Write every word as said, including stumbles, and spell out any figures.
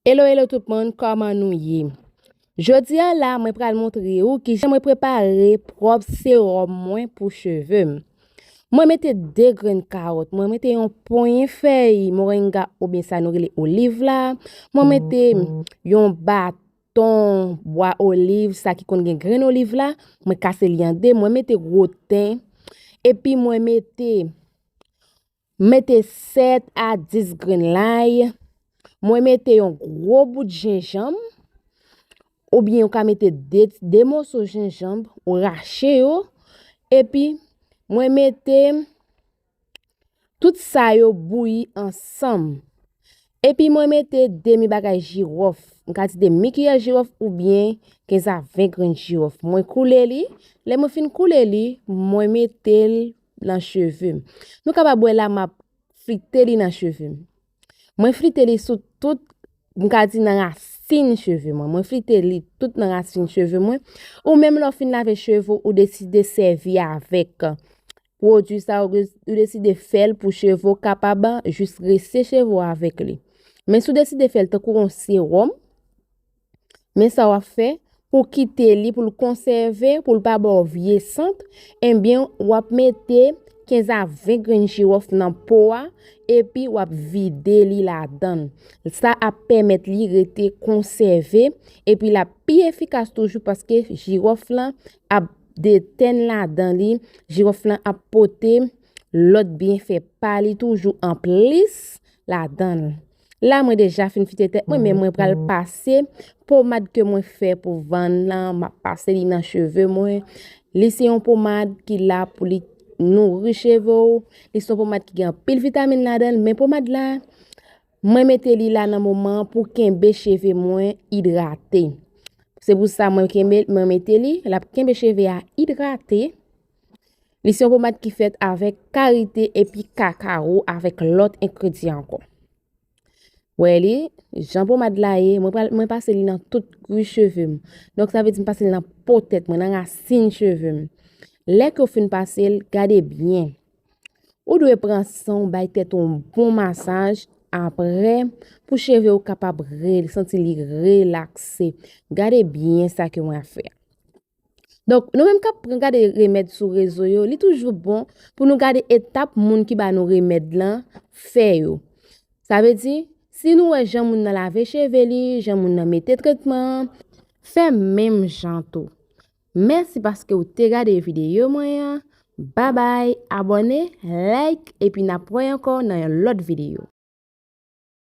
Hello, hello tout moun, kòman nou ye? Jodi a la, mwen pral montre ou kijan mwen prepare pwòp sewòm mwen pou cheve m. Mwen mete de grenn kawòt, mwen mete yon ponyen fèy moringa oubyen sa nou rele oliv la, mwen mete yon baton bwa oliv, sa ki konn gen grenn oliv la, mwen kase li an de, mwen mete gwo ten, epi mwen mete mete sèt a dis grenn lay. Mwen mete yon gwo bout jenjanm, oubyen ou ka mete de, de moso jenjanm, ou rache yo. Epi, mwen mete tout sa yo bouyi ansanm. Epi, mwen mete demi bagay jiwòf. M ka di demi kiyè jiwòf oubyen kenz a ven grenn jiwòf. Mwen koule li. Lè mwen fin koule li, mwen mete l nan cheve m. Nou kapab wè la m ap flite li nan cheve m. Mwen flite li sou tout, m ka di nan rasin cheve mwen. Mwen flite li tout nan rasin cheve mwen. Ou menm lè w fin lave cheve w, ou deside sèvi avèk pwodui sa, ou, ou deside fè l pou cheve w kapab jis rese cheve w avèk li. Men si w deside fè l tankou yon sewòm, men sa w ap fè, pou kite li, pou l konsève, pou l pa ba w vye sant, ebyen, w ap mete kenz a ven grenn jiwòf nan po a, epi w ap vide li ladan l. Sa ap pèmèt li rete konsève, epi l ap pi efikas toujou paske jiwòf lan ap detèn ladan li, jiwòf lan ap pote lòt byenfè pa li toujou anplis ladan l. La, mwen deja fin flite tèt mwen, men mwen pral pase pomad ke mwen fè pou vann lan, m ap pase li nan cheve mwen. Li se yon pomad ki la pou li nouri cheve w. Li se yon pomad ki gen anpil vitamin ladan l, men pomad la, mwen mete li la nan moman pou kenbe cheve mwen idrate. Se pou sa mwen kenbe, mwen mete li, l ap kenbe cheve a idrate. Li se yon pomad ki fèt avèk karite epi kakawo avèk lòt engredyan ankò. Wè li, jan pomad la ye, mwen pral, mwen pase li nan tout kwi cheve m. Donk, sa vle di m pase li nan po tèt mwen, nan rasin cheve m. Lè ke w fin pase l, gade byen. Ou dwe pran san w, bay tèt ou yon bon masaj, apre, pou cheve w kapab re-, santi li relakse. Gade byen sa ke mwen ap fè a. Donk, nou menm k ap pran gade remèd sou rezo yo, li toujou bon pou nou gade etap moun ki ba nou remèd lan fè yo. Sa vle di, si nou wè jan moun nan lave cheve li, jan moun nan mete tretman an, fè menm jan tou. Mèsi paske w te gade videyo mwen an. Babay, abòne, like, epi n ap wè ankò nan yon lòt videyo.